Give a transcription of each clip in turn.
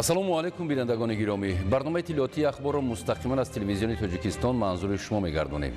Ассалому алайкум, бинандагони гиромӣ. Барномаи иттилоотии Ахборро мустақиман аз Телевизиони Тоҷикистон манзури шумо мегардонем.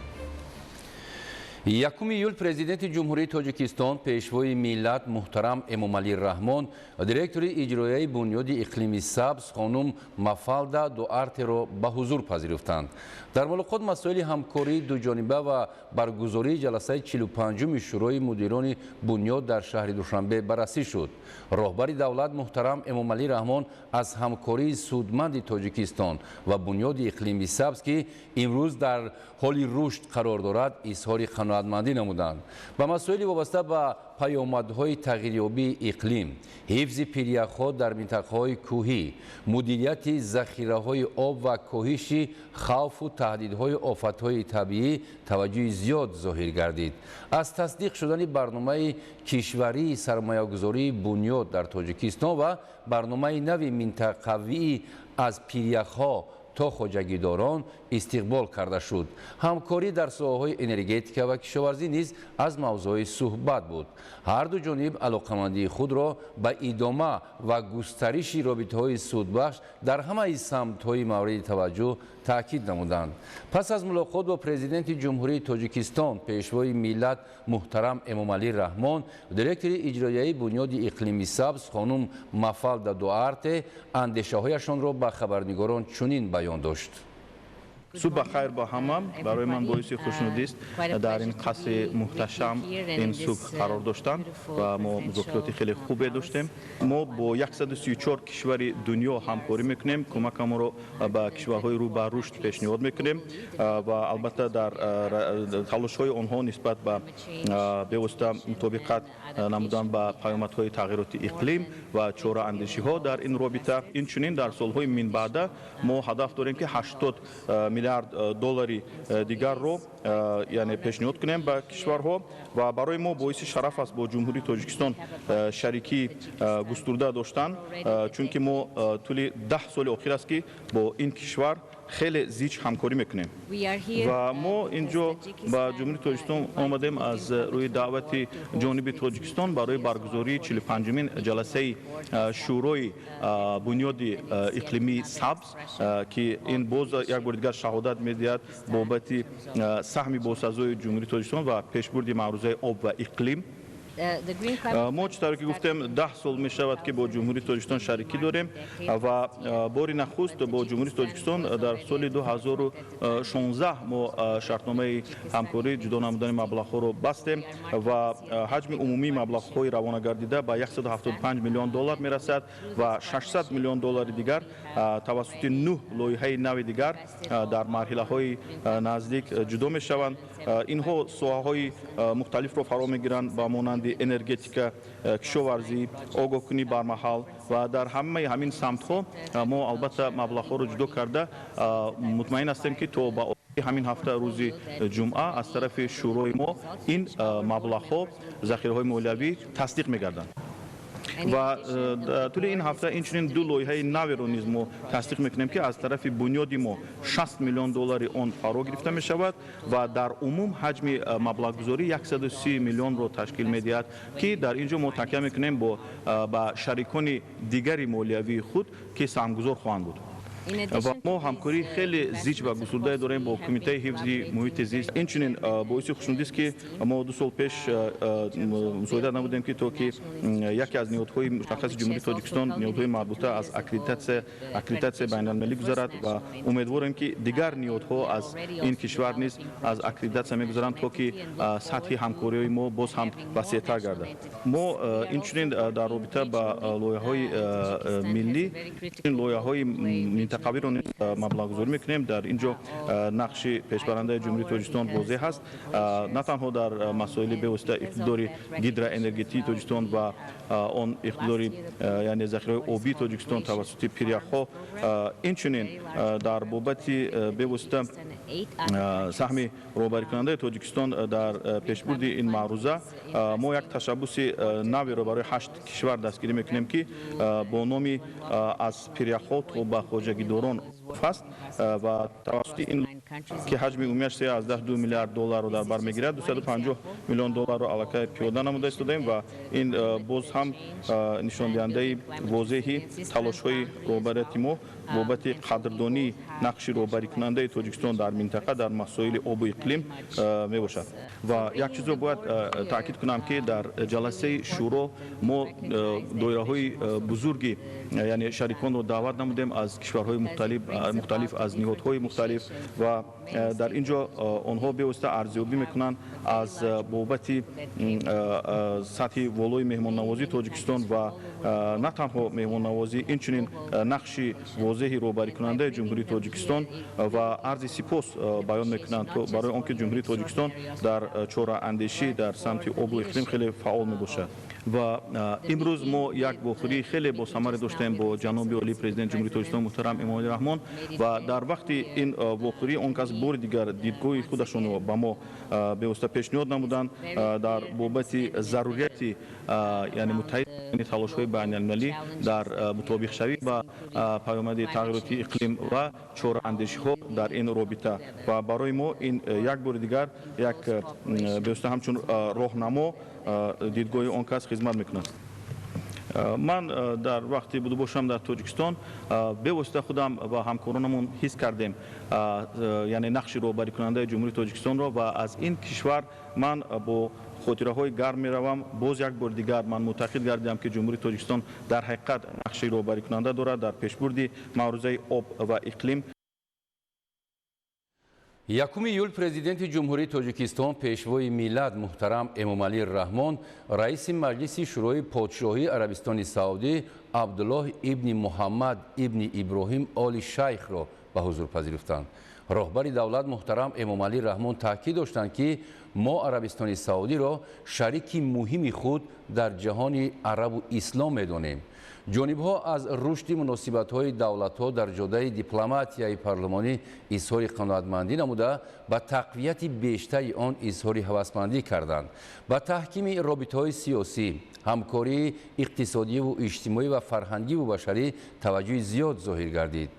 1 июл Президенти Ҷумҳурии Тоҷикистон, Пешвои миллат муҳтарам Эмомалӣ Раҳмон директори иҷроияи Бунёди иқлими сабз хонум Мафалда Дуартеро ба ҳузур пазируфтанд. Дар мулоқот масоили ҳамкории дуҷониба ва баргузории ҷаласаи 45-уми Шӯрои мудирони бунёд дар шаҳри Душанбе баррасӣ шуд. Роҳбари давлат муҳтарам Эмомалӣ Раҳмон аз ҳамкории судманди Тоҷикистон ва Бунёди иқлими сабз, ки имрӯз дар ҳоли рушд қарор дорад, изҳори қаноатмандӣ намуданд. Ба масоили вобаста ба паёмадҳои тағйирёбии иқлим, ҳифзи пиряхҳо дар минтақаҳои кӯҳӣ, мудирияти захираҳои об ва коҳиши хавфу таҳдидҳои офатҳои табиӣ таваҷҷӯҳи зиёд зоҳир гардид. Аз тасдиқ шудани барномаи кишварии сармоягузории бунёд дар Тоҷикистон ва барномаи нави минтақавии «Аз пиряхҳо то хоҷагидорон» истиқбол карда шуд. Ҳамкорӣ дар соҳаҳои энергетика ва кишоварзӣ низ аз мавзӯъҳои суҳбат буд. Ҳарду ҷониб алоқамандии худро ба идома ва густариши робитаҳои судбахш дар ҳамаи самтҳои мавриди таваҷҷӯҳ таъкид намуданд. Пас аз мулоқот бо Президенти Ҷумҳурии Тоҷикистон, Пешвои миллат муҳтарам Эмомалӣ Раҳмон, директори иҷроияи Бунёди иқлими сабз хонум Мафалда Дуарте андешаҳояшонро ба хабарнигорон чунин баён дошт. Субҳ ба хайр ба ҳама. Барои ман боиси хушнудист дар ин қасри муҳташам ин субҳ қарор доштан ва мо музокироти хеле хубе доштем. Мо бо 134 кишвари дунё ҳамкорӣ мекунем, кӯмакамонро ба кишварҳои рӯ ба рушд пешниҳод мекунем ва албатта дар талошҳои онҳо нисбат ба бевосита мутобиқат намудан ба паёмадҳои тағйироти иқлим ва чораандешиҳо дар ин робита. Инчунин дар солҳои минбаъда мо ҳадаф дорем, ки 80 миллиард доллари дигарро, яъне, пешниҳод кунем ба кишварҳо. Ва барои мо боиси шараф аст бо Ҷумҳурии Тоҷикистон шарикии густурда доштан, чунки мо тӯли 10 соли охир аст, ки бо ин кишвар хеле зич ҳамкорӣ мекунем. Ва мо инҷо ба Ҷумҳурии Тоҷикистон омадем аз рӯи даъвати ҷониби Тоҷикистон барои баргузории 45-умин ҷаласаи Шӯрои Бунёди иқлимии сабз, ки ин боз як бори дигар шаҳодат медиҳад бобати саҳми босазои Ҷумҳурии Тоҷикистон ва пешбурди маърузаи об ва иқлим. Мо, чӣ тавре ки гуфтем, 10 сол мешавад, ки бо Ҷумҳурии Тоҷикистон шарикӣ дорем ва бори нахуст бо Ҷумҳурии Тоҷикистон дар соли 2016 мо шартномаи ҳамкорӣ, ҷудо намудани маблағҳоро бастем ва ҳаҷми умумии маблағҳои равонагардида ба 175 миллион доллар мерасад ва 600 миллион доллари дигар тавассути нӯҳ лоиҳаи нави дигар дар марҳилаҳои наздик ҷудо мешаванд. Инҳо соҳаҳои мухталифро фаро мегиранд, ба монанди энергетика, кишоварзӣ, огоҳкунӣ бармаҳал. Ва дар ҳамаи ҳамин самтҳо мо албатта маблағҳоро ҷудо карда, мутмаин ҳастем, ки то ба ҳамин ҳафта, рӯзи ҷумъа, аз тарафи шӯрои мо ин маблағҳо, захираҳои молиявӣ тасдиқ мегарданд. Ва тӯли ин ҳафта инчунин ду лоиҳаи наверо низ мо тасдиқ мекунем, ки аз тарафи бунёди мо 60 миллион доллари он фаро гирифта мешавад ва дар умум ҳаҷми маблағгузорӣ 130 миллионро ташкил медиҳад, ки дар ин ҷо мо такя мекунем ба шарикони дигари молиявии худ, ки саҳмгузор хоҳанд буд. Ва мо ҳамкории хеле зич ва густурдае дорем бо Кумитаи ҳифзи муҳити зист. Инчунин боиси хушнудист, ки мо 2 сол пеш мусоидат намудем, ки то ки яке аз ниҳодҳои мушаххаси Ҷумҳурии Тоҷикистон, ниҳодҳои марбута, аз аккредитатсияи байналмилалӣ гузарад ва умедворем, ки дигар ниҳодҳо аз ин кишвар низ аз аккредитатсия мегузаранд, то ки сатҳи ҳамкориҳои мо боз ҳам васеътар гардад. Мо инчунин дар робита ба лоиҳаҳои миллӣ, лоиҳаҳои минтақавиро низ маблағгузорӣ мекунем. Дар ин ҷо нақши пешбарандаи Ҷумҳурии Тоҷикистон возеҳ аст, на танҳо дар масоили бевосита иқтидори гидроэнергетикии Тоҷикистон ва он иқтидори, яъне захираҳои обии Тоҷикистон тавассути пиряхҳо, инчунин дар бобати бевосита саҳми роҳбарикунандаи Тоҷикистон дар пешбурди ин маъруза. Мо як ташаббуси наверо барои ҳашт кишвар дастгирӣ мекунем, ки бо номи «Аз пиряхҳо то ба хоҷагидорон» аст ва тавассути Тавассути ин, ки ҳаҷми умумиаш 3,2 миллиард долларро дар бар мегирад, 250 миллион долларро аллакай пиёда намуда истодаем ва ин боз ҳам нишондиҳандаи возеҳи талошҳои роҳбарияти мо бобати қадрдонии нақши роҳбарикунандаи Тоҷикистон дар минтақа дар масоили обу иқлим мебошад. Ва як чизро бояд таъкид кунам, ки дар ҷаласаи шӯро мо доираҳои бузурги, яъне шариконро даъват намудем аз кишварҳои мухталиф, аз ниҳодҳои мухталиф ва дар ин ҷо онҳо бевосита арзёбӣ мекунанд аз бобати сатҳи волои меҳмоннавозии Тоҷикистон ва на танҳо меҳмоннавозӣ, инчунин нақши возеҳи роҳбарикунандаи Ҷумҳурии Тоҷикистон ва арзи сипос баён мекунанд барои он ки Ҷумҳурии Тоҷикистон дар чораандешӣ дар самти обу иқлим хеле фаъол мебошад. Ва имрӯз мо як вохӯрии хеле босамаре доштем бо ҷаноби олии Президенти Ҷумҳурии Тоҷикистон муҳтарам Эмомалӣ Раҳмон ва дар вақти ин вохӯрӣ он кас бори дигар дидгоҳи худашонро ба мо бевосита пешниҳод намуданд дар бобати зарурияти, яъне муттаҳид талошҳои байналмилалӣ дар мутобиқшавӣ ба паёмади тағйироти иқлим ва чораандешиҳо дар ин робита. Ва барои мо ин як бори дигар як бевосита ҳамчун роҳнамо дидгоҳи он кас хизмат мекунад. Ман дар вақти будубошам дар Тоҷикистон бевосита худам ва ҳамкоронамон ҳис кардем, яъне нақши роҳбарикунандаи Ҷумҳурии Тоҷикистонро ва аз ин кишвар ман бо хотираҳои гарм меравам. Боз як бори дигар ман мутақид гардидам, ки Ҷумҳурии Тоҷикистон дар ҳақиқат нақши роҳбарикунанда дорад дар пешбурди маърузаи об ва иқлим. 1 июл Президенти Ҷумҳурии Тоҷикистон, Пешвои миллат муҳтарам Эмомалӣ Раҳмон раиси Маҷлиси Шӯрои Подшоҳии Арабистони Саудӣ Абдуллоҳ ибни Муҳаммад ибни Иброҳим Оли Шайхро ба ҳузур пазируфтанд. Роҳбари давлат муҳтарам Эмомалӣ Раҳмон таъкид доштанд, ки мо Арабистони Саудиро шарики муҳими худ дар ҷаҳони арабу ислом медонем. Ҷонибҳо аз рушди муносибатҳои давлатҳо дар ҷодаи дипломатияи парлумонӣ изҳори қаноатмандӣ намуда, ба тақвияти бештари он изҳори ҳавасмандӣ карданд. Ба таҳкими робитаҳои сиёсӣ, ҳамкории иқтисодиву иҷтимоӣ ва фарҳангиву башарӣ таваҷҷӯҳи зиёд зоҳир гардид.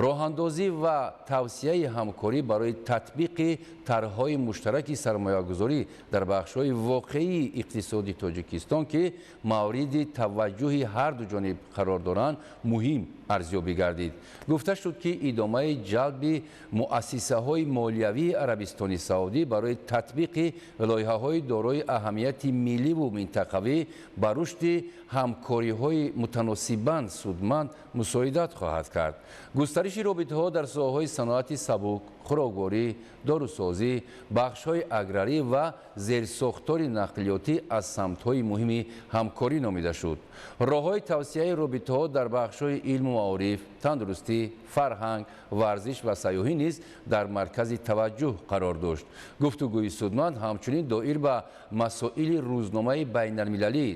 Роҳандозӣ ва тавсияи ҳамкорӣ барои татбиқи тарҳҳои муштараки сармоягузорӣ дар бахшҳои воқеии иқтисоди Тоҷикистон, ки мавриди таваҷҷӯҳи ҳарду ҷониб қарор доранд, муҳим арзёбӣ гардид. Гуфта шуд, ки идомаи ҷалби муассисаҳои молиявии Арабистони Саудӣ барои татбиқи лоиҳаҳои дорои аҳамияти милливу минтақавӣ ба рушди ҳамкориҳои мутаносибан судманд мусоидат хоҳад кард. Густариши робитаҳо дар соҳаҳои саноати сабук, хӯрокворӣ, дорусозӣ, бахшҳои аграрӣ ва зерсохтори нақлиётӣ аз самтҳои муҳими ҳамкорӣ номида шуд. Роҳҳои тавсияи робитаҳо дар бахшҳои илму маориф, тандурустӣ, фарҳанг, варзиш ва сайёҳӣ низ дар маркази таваҷҷӯҳ қарор дошт. Гуфтугӯи судманд ҳамчунин доир ба масоили рӯзномаи байналмилалӣ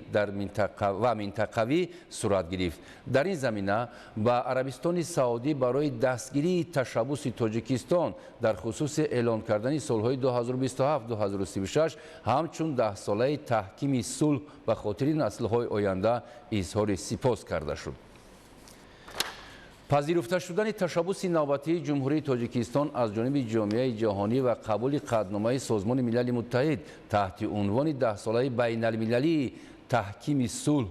ва минтақавӣ сурат гирифт. Дар ин замина ба Арабистони Саудӣ барои дастгирии ташаббуси Тоҷикистон дар хусуси эълон кардани солҳои 2027-2036 ҳамчун даҳсолаи таҳкими сулҳ ба хотири наслҳои оянда изҳори сипос карда шуд. Пазируфта шудани ташаббуси навбатии Ҷумҳурии Тоҷикистон аз ҷониби ҷомеаи ҷаҳонӣ ва қабули қатъномаи Созмони Милали Муттаҳид таҳти унвони даҳсолаи байналмилалии таҳкими сулҳ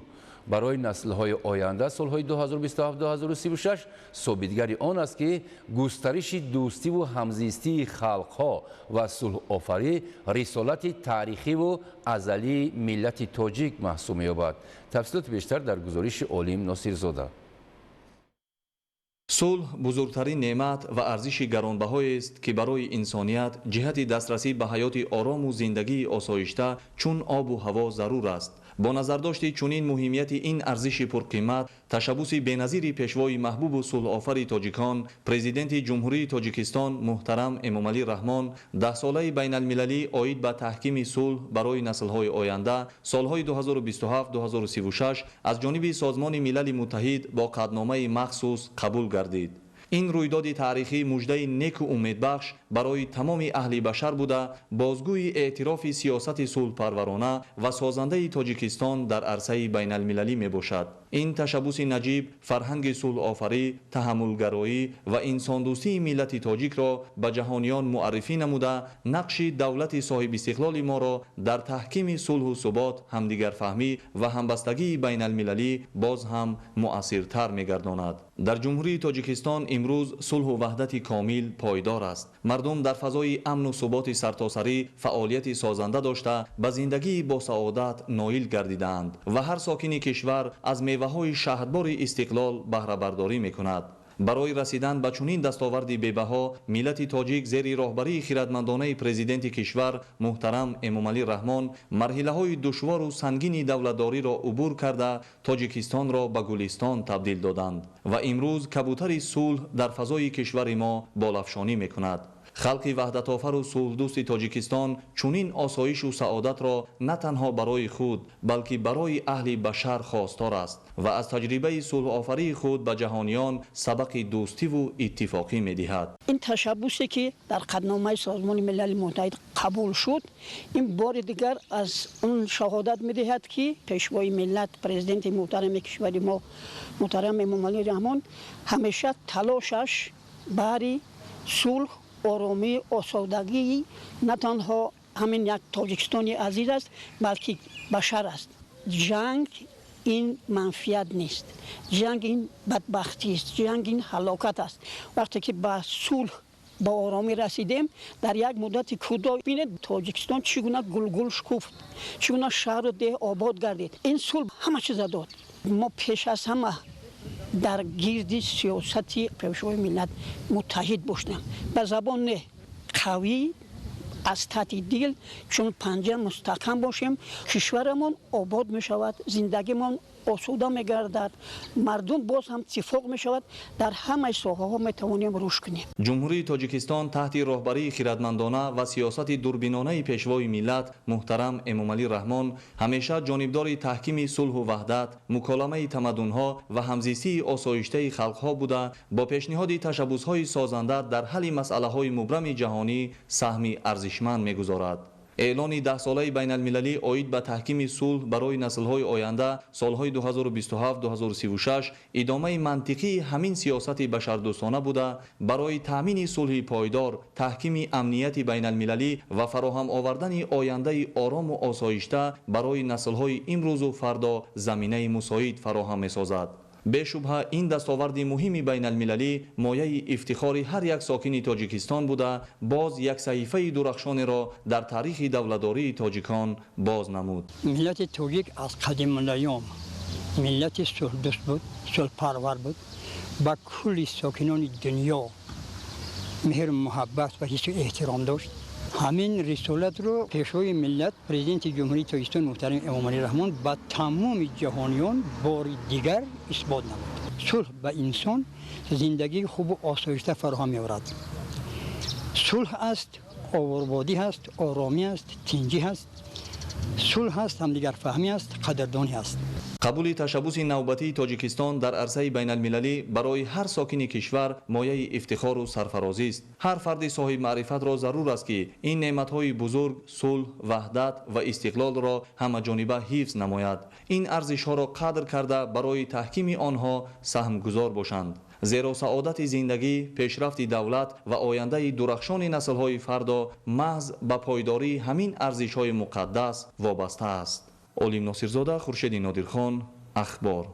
барои наслҳои оянда солҳои 2027-2036 собитгари он аст, ки густариши дӯстиву ҳамзистии халқҳо ва сулҳофарӣ рисолати таърихиву азалии миллати тоҷик маҳсуб меёбад. Тафсилоти бештар дар гузориши Олим Носирзода. Сулҳ бузургтарин неъмат ва арзиши гаронбаҳоест, ки барои инсоният ҷиҳати дастрасӣ ба ҳаёти орому зиндагии осоишта чун обу ҳаво зарур аст. Бо назардошти чунин муҳимияти ин арзиши пурқимат, ташаббуси беназири пешвои маҳбубу сулҳофари тоҷикон, Президенти Ҷумҳурии Тоҷикистон муҳтарам Эмомалӣ Раҳмон даҳсолаи байналмилалӣ оид ба таҳкими сулҳ барои наслҳои оянда солҳои 2027-2036 аз ҷониби Созмони Милали Муттаҳид бо қатъномаи махсус қабул гардид. Ин рӯйдоди таърихӣ муждаи неку умедбахш барои тамоми аҳли башар буда, бозгӯи эътирофи сиёсати сулҳпарварона ва созандаи Тоҷикистон дар арсаи байналмилалӣ мебошад. Ин ташаббуси наҷиб фарҳанги сулҳофарӣ, таҳаммулгароӣ ва инсондӯстии миллати тоҷикро ба ҷаҳониён муаррифӣ намуда, нақши давлати соҳибистиқлоли моро дар таҳкими сулҳу субот, ҳамдигарфаҳмӣ ва ҳамбастагии байналмилалӣ боз ҳам муассиртар мегардонад. Дар Ҷумҳурии Тоҷикистон имрӯз сулҳу ваҳдати комил пойдор аст. Мардум дар фазои амну суботи сартосарӣ фаъолияти созанда дошта, ба зиндагии босаодат ноил гардидаанд ва ҳар сокини кишвар аз меваҳои шаҳдбори истиқлол баҳрабардорӣ мекунад. Барои расидан ба чунин дастоварди бебаҳо, миллати тоҷик зери роҳбарии хиратмандонаи президенти кишвар муҳтарам Эмомалӣ Раҳмон марҳилаҳои душвору сангини давлатдориро убур карда, Тоҷикистонро ба гулистон табдил доданд ва имрӯз кабутари сулҳ дар фазои кишвари мо болафшонӣ мекунад. Халқи ваҳдатофару сулҳдӯсти Тоҷикистон чунин осоишу саодатро на танҳо барои худ, балки барои аҳли башар хостор аст ва аз таҷрибаи сулҳофарии худ ба ҷаҳониён сабақи дӯстиву иттифоқӣ медиҳад. Ин ташаббусе ки дар қатъномаи Созмони Милали Муттаҳид қабул шуд, ин бори дигар аз он шаҳодат медиҳад, ки пешвои миллат, президенти муҳтарами кишвари мо муҳтарам Эмомалӣ Раҳмон ҳамеша талошаш баҳри сулҳ, оромӣ, осодагии на танҳо ҳамин як Тоҷикистони азиз аст, балки башар аст. Ҷанг ин манфиат нест, ҷанг ин бадбахтист, ҷанг ин ҳалокат аст. Вақте ки ба сулҳ, ба оромӣ расидем, дар як муддати кӯтоҳ бинед Тоҷикистон чӣ гуна гулгул шукуфт, чӣ гуна шаҳру деҳ обод гардид. Ин сулҳ ҳама чиза дод. Мо пеш аз ҳама дар гирди сиёсати пешвои миллат муттаҳид бошем. Ба забон не, қавӣ аз таҳти дил, чун панҷа мустаҳкам бошем, кишварамон обод мешавад, зиндагимон осуда мегардад, мардум боз ҳам иттифоқ мешавад, дар ҳамаи соҳаҳо метавонем рушд кунем. Ҷумҳурии Тоҷикистон таҳти роҳбарии хиратмандона ва сиёсати дурбинонаи пешвои миллат муҳтарам Эмомалӣ Раҳмон ҳамеша ҷонибдори таҳкими сулҳу ваҳдат, муколамаи тамаддунҳо ва ҳамзистии осоиштаи халқҳо буда, бо пешниҳоди ташаббусҳои созанда дар ҳалли масъалаҳои мубрами ҷаҳонӣ саҳми арзишманд мегузорад. Эълони даҳсолаи байналмилалӣ оид ба таҳкими сулҳ барои наслҳои оянда солҳои 2027-2036 идомаи мантиқии ҳамин сиёсати башардӯстона буда, барои таъмини сулҳи пойдор, таҳкими амнияти байналмилалӣ ва фароҳам овардани ояндаи орому осоишта барои наслҳои имрӯзу фардо заминаи мусоид фароҳам месозад. Бешубҳа ин дастоварди муҳими байналмилалӣ мояи ифтихори ҳар як сокини Тоҷикистон буда, боз як саҳифаи дурахшонеро дар таърихи давлатдории тоҷикон боз намуд. Миллати тоҷик аз қадимулайём миллати сулҳдӯст буд, сулҳпарвар буд, ба кулли сокинони дунё меҳру муҳаббат ва ҳиссу эҳтиром дошт. Ҳамин рисолатро пешвои миллат, президенти Ҷумҳурии Тоҷикистон муҳтарам Эмомалӣ Раҳмон ба тамоми ҷаҳониён бори дигар исбот намуд. Сулҳ ба инсон зиндагии хубу осоишта фароҳам меорад. Сулҳ аст, ободӣ ҳаст, оромӣ аст, тинҷӣ ҳаст, сулҳ ҳаст, ҳамдигарфаҳмӣ аст, қадрдонӣ ҳаст. Қабули ташаббуси навбатии Тоҷикистон дар арсаи байналмилалӣ барои ҳар сокини кишвар мояи ифтихору сарфарозист. Ҳар фарди соҳибмаърифатро зарур аст, ки ин неъматҳои бузург, сулҳ, ваҳдат ва истиқлолро ҳамаҷониба ҳифз намояд. Ин арзишҳоро қадр карда барои таҳкими онҳо саҳмгузор бошанд. Зеро саодати зиндагӣ, пешрафти давлат ва ояндаи дурахшони наслҳои фардо маҳз ба пойдории ҳамин арзишҳои муқаддас вобаста аст. Олим Носирзода, Хуршеди Нодирхон, Ахбор.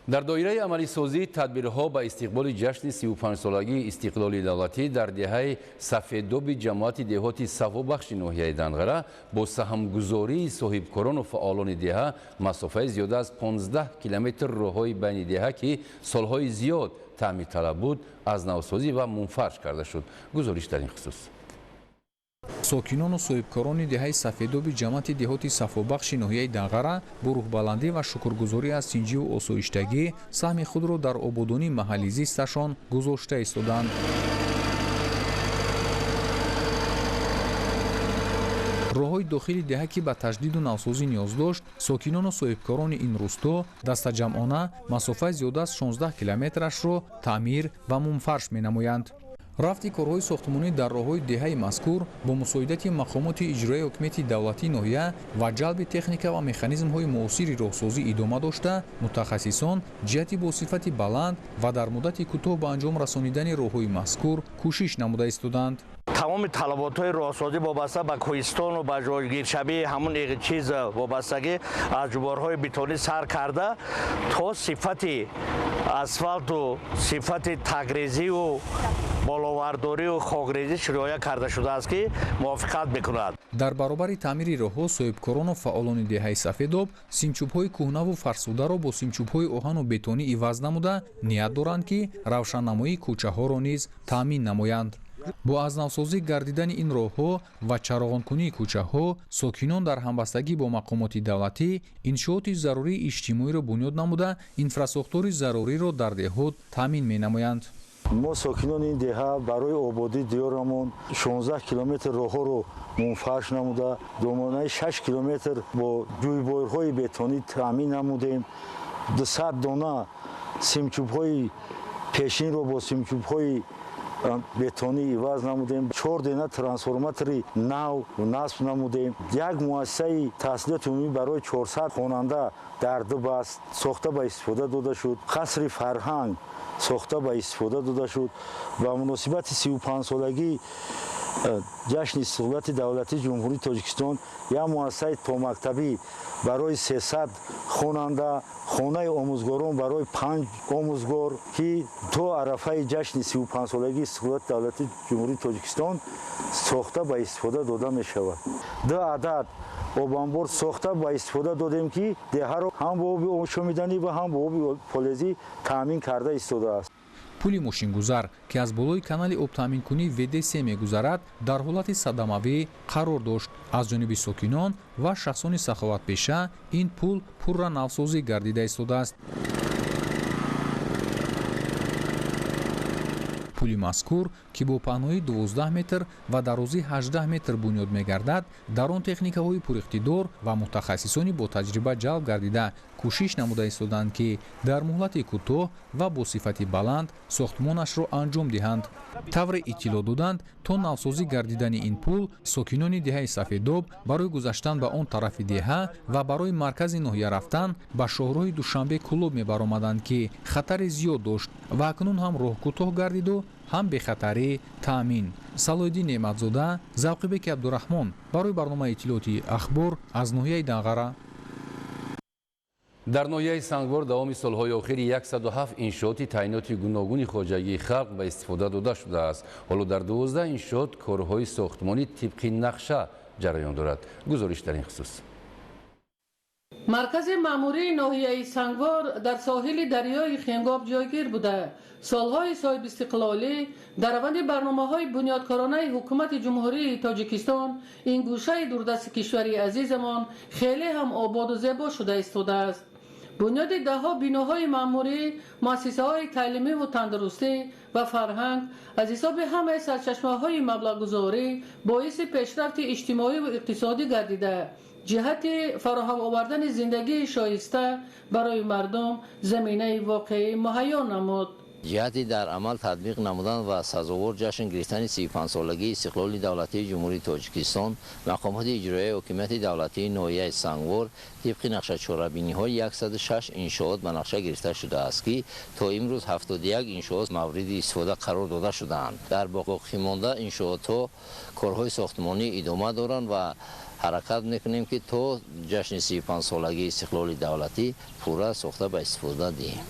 Дар доираи амалисозии тадбирҳо ба истиқболи ҷашни 35-солагии истиқлоли давлатӣ дар деҳаи Сафедоби ҷамоати деҳоти Сафобахши ноҳияи Данғара бо саҳмгузории соҳибкорону фаъолони деҳа масофаи зиёда аз 15 километр роҳҳои байни деҳа, ки солҳои зиёд таъмирталаб буд, аз навсозӣ ва мунфарш карда шуд. Гузориш дар ин хусус. Сокинону соҳибкорони деҳаи Сафедоби ҷамоати деҳоти Сафобахши ноҳияи Данғара бо рӯҳбаландӣ ва шукргузорӣ аз тинҷиву осоиштагӣ саҳми худро дар ободонии маҳалли зисташон гузошта истоданд. Роҳҳои дохили деҳа, ки ба таҷдиду навсозӣ ниёз дошт, сокинону соҳибкорони ин рӯсто дастаҷамъона масофаи зиёда аз 16 километрашро таъмир ва мунфарш менамоянд. Рафти корҳои сохтмонӣ дар роҳҳои деҳаи мазкур бо мусоидати мақомоти иҷроияи ҳукумати давлатии ноҳия ва ҷалби техника ва механизмҳои муосири роҳсозӣ идома дошта, мутахассисон ҷиҳати бо сифати баланд ва дар муддати кӯтоҳ ба анҷом расонидани роҳҳои мазкур кӯшиш намуда истоданд. Тамоми талаботҳои роҳсозӣ вобаста ба кӯҳистону ба ҷойгиршавии ҳамун чиз вобастагӣ аз ҷуборҳои бетонӣ сар карда то сифати асфалту сифати тагрезиву боловардорию хокрезӣ риоя карда шудааст, ки мувофиқат мекунад. Дар баробари таъмири роҳҳо соҳибкорону фаъолони деҳаи Сафедоб симчӯбҳои кӯҳнаву фарсударо бо симчӯбҳои оҳану бетонӣ иваз намуда, ният доранд, ки равшаннамоии кӯчаҳоро низ таъмин намоянд. Бо аз навсозӣ гардидани ин роҳҳо ва чароғонкунии кӯчаҳо, сокинон дар ҳамбастагӣ бо мақомоти давлатӣ иншооти зарурии иҷтимоиро бунёд намуда, инфрасохтори заруриро дар деҳот таъмин менамоянд. Мо сокинони ин деҳа барои ободии диёрамон 16 километр роҳҳоро мунфарш намуда, домонаи 6 километр бо ҷӯйборҳои бетонӣ таъмин намудем, 200 дона симчӯбҳои пешинро бо симчӯбҳои бетонӣ иваз намудем, 4 дона трансформатори нав насб намудем, як муассисаи таҳсилоти умумӣ барои 400 хонанда дар ду баст сохта ба истифода дода шуд, қасри фарҳанг сохта ба истифода дода шуд. Ба муносибати 35-солагии ҷашни истиқлолияти давлатии Ҷумҳурии Тоҷикистон як муассисаи томактабӣ барои 300 хонанда, хонаи омӯзгорон барои 5 омӯзгор, ки то арафаи ҷашни 35-солагии истиқлолияти давлатии Ҷумҳурии Тоҷикистон сохта ба истифода дода мешавад. 2 адад обанбор сохта ба истифода додем, ки деҳаро ҳам бо оби ошомиданӣ ва ҳам бо оби полезӣ таъмин карда истодааст. Пули мошингузар, ки аз болои канали обтаъминкунии ВДС мегузарад, дар ҳолати садамавӣ қарор дошт. Аз ҷониби сокинон ва шахсони саховатпеша ин пул пурра навсозӣ гардида истодааст. Пули мазкур, ки бо паҳноии 12 метр ва дарозии 18 метр бунёд мегардад, дар он техникаҳои пуриқтидор ва мутахассисони ботаҷриба ҷалб гардида, кӯшиш намуда истоданд, ки дар муҳлати кӯтоҳ ва бо сифати баланд сохтмонашро анҷом диҳанд. Тавре иттилоъ доданд, то навсозӣ гардидани ин пул сокинони деҳаи Сафедоб барои гузаштан ба он тарафи деҳа ва барои маркази ноҳия рафтан ба шоҳроҳи Душанбе Кӯлоб мебаромаданд, ки хатари зиёд дошт ва акнун ҳам роҳ кӯтоҳ гардиду ҳам бехатарӣ таъмин. Салоҳиддин Неъматзода, Завқибеки Абдураҳмон барои барномаи иттилоотии Ахбор аз ноҳияи Данғара. Дар ноҳияи Сангвор давоми солҳои охири 107 иншооти таъиноти гуногуни хоҷагии халқ ба истифода дода шудааст. Ҳоло дар 12 иншоот корҳои сохтмонӣ тибқи нақша ҷараён дорад. Гузориш дар ин хусус. Маркази маъмурии ноҳияи Сангвор дар соҳили дарёи Хенгоб ҷойгир буда, солҳои соҳибистиқлолӣ дар раванди барномаҳои бунёдкоронаи ҳукумати Ҷумҳурии Тоҷикистон ин гӯшаи дурдасти кишвари азизамон хеле ҳам ободу зебо шуда истодааст. Бунёди даҳҳо биноҳои маъмурӣ, муассисаҳои таълимиву тандурустӣ ва фарҳанг аз ҳисоби ҳамаи сарчашмаҳои маблағгузорӣ боиси пешрафти иҷтимоиву иқтисодӣ гардида, ҷиҳати фароҳам овардани зиндагии шоиста барои мардум заминаи воқеӣ муҳайё намуд. Ҷиҳати дар амал татбиқ намудан ва сазовор ҷашн гирифтани 35-солагии истиқлоли давлатии Ҷумҳурии Тоҷикистон, мақомоти иҷроияи ҳокимияти давлатии ноҳияи Сангвор тибқи нақшачорабиниҳои 106 иншоот ба нақша гирифта шудааст, ки то имрӯз 71 иншоот мавриди истифода қарор дода шудаанд. Дар боқимонда иншоотҳо корҳои сохтмонӣ идома доранд ва ҳаракат мекунем, ки то ҷашни 35-солагии истиқлоли давлатӣ пурра сохта ба истифода диҳем.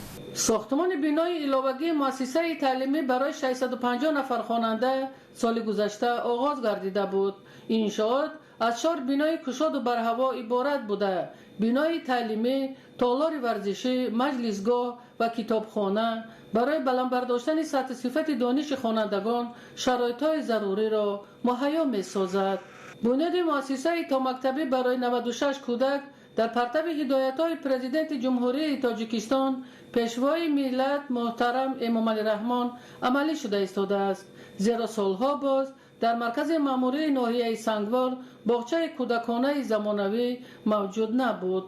Сохтмони бинои иловагии муассисаи таълимӣ барои 650 нафар хонанда соли гузашта оғоз гардида буд. Иншоот аз 4 бинои кушоду барҳаво иборат буда, бинои таълимӣ, толори варзишӣ, маҷлисгоҳ ва китобхона барои баланд бардоштани сатҳи сифати дониши хонандагон шароитҳои заруриро муҳайё месозад. Бунёди муассисаи томактабӣ барои 96 кӯдак дар партави ҳидоятҳои Президенти Ҷумҳурии Тоҷикистон, Пешвои миллат муҳтарам Эмомалӣ Раҳмон амалӣ шуда истодааст. Зеро солҳо боз дар маркази маъмурии ноҳияи Сангвор боғчаи кӯдаконаи замонавӣ мавҷуд набуд.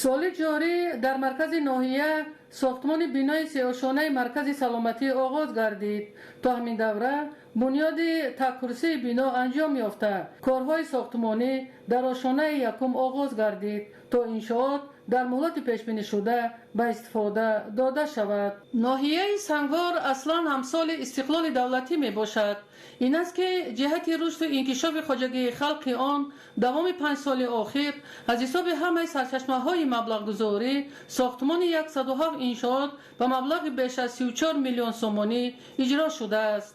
Соли ҷорӣ дар маркази ноҳия Сохтмони бинои сеошонаи маркази саломатӣ оғоз гардид. То ҳамин давра бунёди таккурсии бино анҷом ёфта, корҳои сохтмонӣ дар ошонаи якум оғоз гардид, то иншоот дар муҳлати пешбинишуда ба истифода дода шавад. Ноҳияи Сангвор аслан ҳамсоли истиқлоли давлатӣ мебошад. Ин аст, ки ҷиҳати рушду инкишофи хоҷагии халқи он давоми 5 соли охир аз ҳисоби ҳамаи сарчашмаҳои маблағгузорӣ сохтмони 107 иншоот ба маблағи беш аз 34 миллион сомонӣ иҷро шудааст.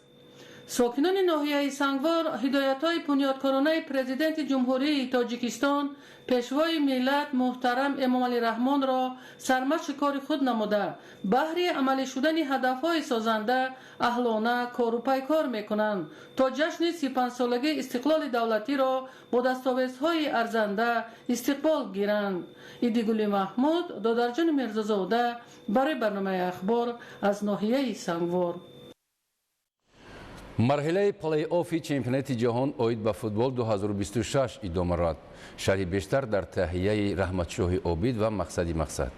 Сокинони ноҳияи Сангвор ҳидоятҳои бунёдкоронаи Президенти Ҷумҳурии Тоҷикистон, Пешвои миллат муҳтарам Эмомалӣ Раҳмонро сармашқи кори худ намуда, баҳри амалӣ шудани ҳадафҳои созанда аҳлона кору пайкор мекунанд, то ҷашни 35-солагии истиқлоли давлатиро бо дастовезҳои арзанда истиқбол гиранд. Идигули Маҳмуд, Додарҷони Мирзозода барои барномаи «Ахбор» аз ноҳияи Сангвор. Марҳилаи плей-оффи чемпионати ҷаҳон оид ба футбол 2026 идома дорад. Шарҳи бештар дар таҳияи Раҳматшоҳи Обид ва Мақсади Мақсад.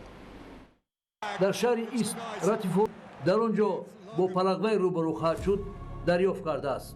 Дар шаҳри Ист Ратифо дар он ҷо бо Парагвай рӯбарӯ хоҳад шуд дарёфт кардааст.